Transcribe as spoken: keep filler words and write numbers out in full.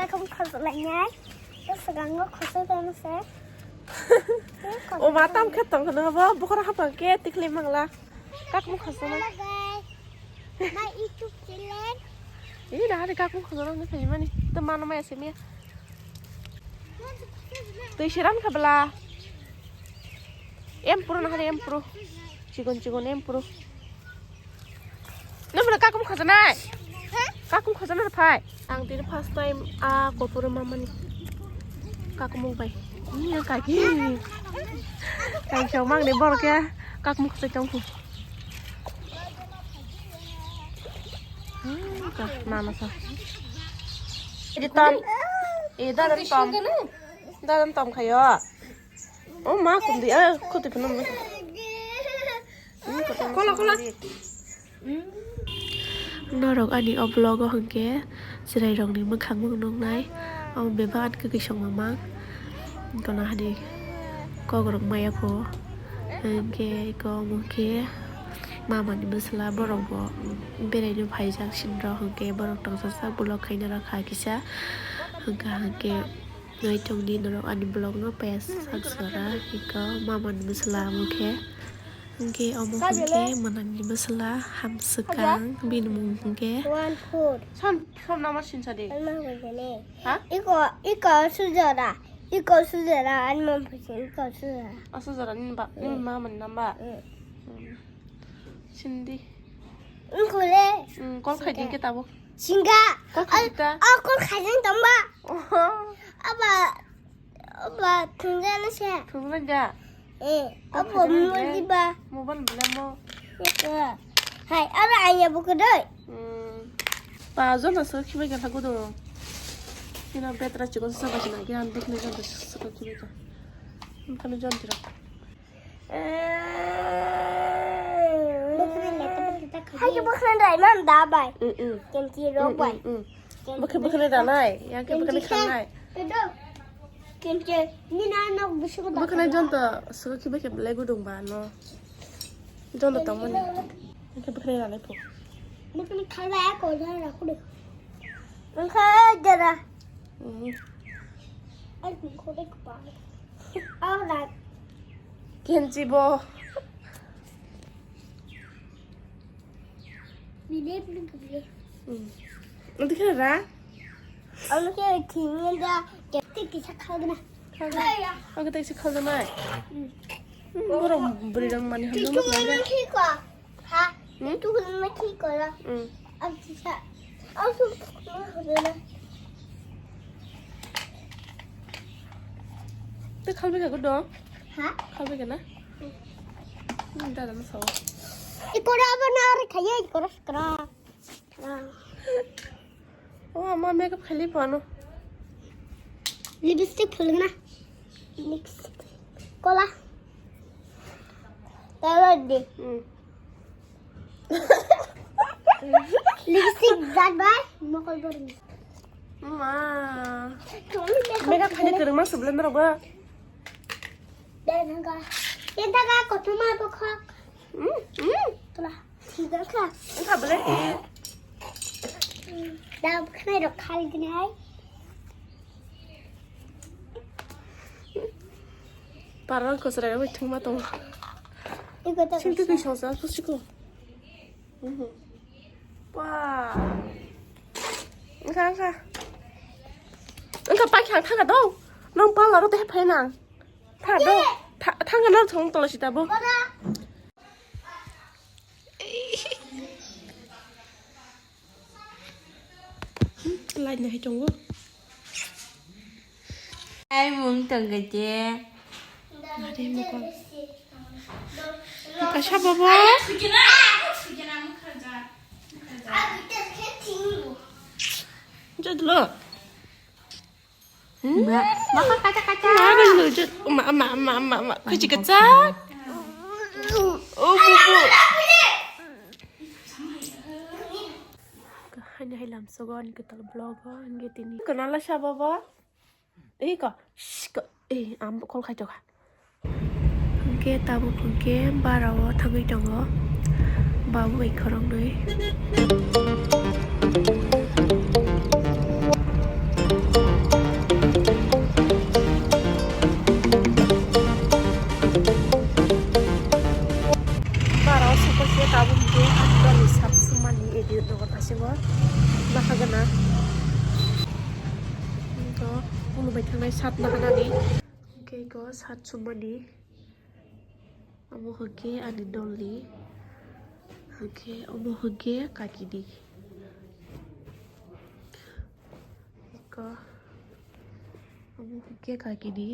Kamu khosok lainai. Terus segang nggak khosok kan se. O ma tam khe tong khno bo bukhara hapang khe tikli mangla. Kak mu khosok na. My YouTube channel. Ini dah hari kak mu khosok na ni mani. Teman ma ese mia. Twi siran kha bla. Em puro na hari em puro. Chigon chigon em puro. Nang mana kakum khajana? Kakum khajana phai. Ang tini first time a kopor mamani kakum bai. Ini yang kaki. Kaisa mang ni bor ke kakum khajai tong ku. Nana sa. Ini tom. Eh, dadan tom. Dadan tom khayo. Oh, ma, kundi, ah, khuti phano. Kola, kola. Norok ani o vlog o hwnkhe chwrairokni mwkhang nuknai. Omo bebak ani kwkwi songma mang. Kono hani kokrok maya kho. Hwnkhe iko omo khe mamani bwsla borok bo beraino phaijak sinrok hwnkhe borok tongthokjak vlog khaina rokha kisa. Hwnkha hwnkhe. Naitokdi norok ani vlog no paya sak jora iko mamani bwsla omo khe. Hwnkhe omo hwnkhe mwnangni bwsla hamswkang bini mung hwnkhe. One four. Son, son nama sinsa de. Ano hwnkhe ne. Ha? Iko, iko sujora. Iko sujora, ani mam phusin iko sujora. Aso jora nini ba, nini mamani namba. Mm. Sindi. Ungkule. Mm, kol khaiding ke tabuk. Singa. Kol khaiding ta. Oh, kol khaiding tamba. Oho. Aba, aba thungjana se. Thungjana ja. Eh, kol aba khaiding mobile bele. Diba. Mobile bele mo. Hai, aba anya buku doi. Mm. Pa jona so khibai ga thagu do. Kina betra chikon sa ba sina ge an duk ne jona so khibai ga. Kami jon tira. Hai ke bwkhwnai rai man da bai. Mm, mm. Kemti rok bai. Mm, mm. Bwkhwnai, bwkhwnai ranai, yang ke bwkhwnai khanai. Kemti ni na nok bisingo da. Bwkhwnai jonto suka khibai khe belai gudung ba no. Jonto tongmani. Yang ke bwkhwnai ranai phu. Bwkhwnai khala ko jara ko de. Angkha jara. Mm. Ai ko de ko pa. Au na. Kenchi bo. Bile bile bile. Hmm. Nanti kena ra? Anu ke tinggal da. Jadi kita kau kena. Kau kena. Kau kita isi kau kena. Hmm. Hmm, borok beri dong mani hamjang. Itu mana sih kau? Ha? Hmm? Itu mana sih kau lah? Hmm. Aku bisa. Aku mana kau kena? Tei khalbai kha dong? Ha? Khalbai kha na? Hmm. Hmm, dada no sao. Ikora abo na ori khaiya, ikora skra. Oh, ama makeup khaili phano. Lipstick phulgna. Next. Kola. Tawar de. Hmm. Lipstick jat bai mokol bor. Ma. Makeup khaina kwrwngma se belai norok ba. Dai nang ga. Yen ta ga kothoma bo khok. Hmm, hmm. Tula. Thik kha. Wngkha belai. Da khnai rok khal gnai. Parang kosra bai thwngma tongo. Iko ta. Sing twi kosra. Kwi songsa pusiko. Mhm. Wah. Wngkha, wngkha. Wngkha paikha ang thangkha do. Nang pala ro tei phai nang. Tha do. Tha, thangkha nang thong tolo sita bo. Light no hai tongo. Ai mung tong gaje. Are mukha. Mukha sabo bo. Jadlo. Hmm? Ma, ma, kaca, kaca. Ma, ma, ma, ma, ma, ma, ma. Kaci kaca. Oh, bu, bu. Hani hai lam sogo ani kwtal vlog o, hingke tini. Kanala sabo bo. Ei ko, shh, ko, ei, am call khai toka. Hingke tabuk hingke bara o thangwi tongo. Babu bai khoroknwi. Khulubai thangnai sat nahanani. Hwnkhe iko sat sumani. Omo hwnkhe ani dolni. Hwnkhe omo hwnkhe kakini. Iko omo hwnkhe kakini.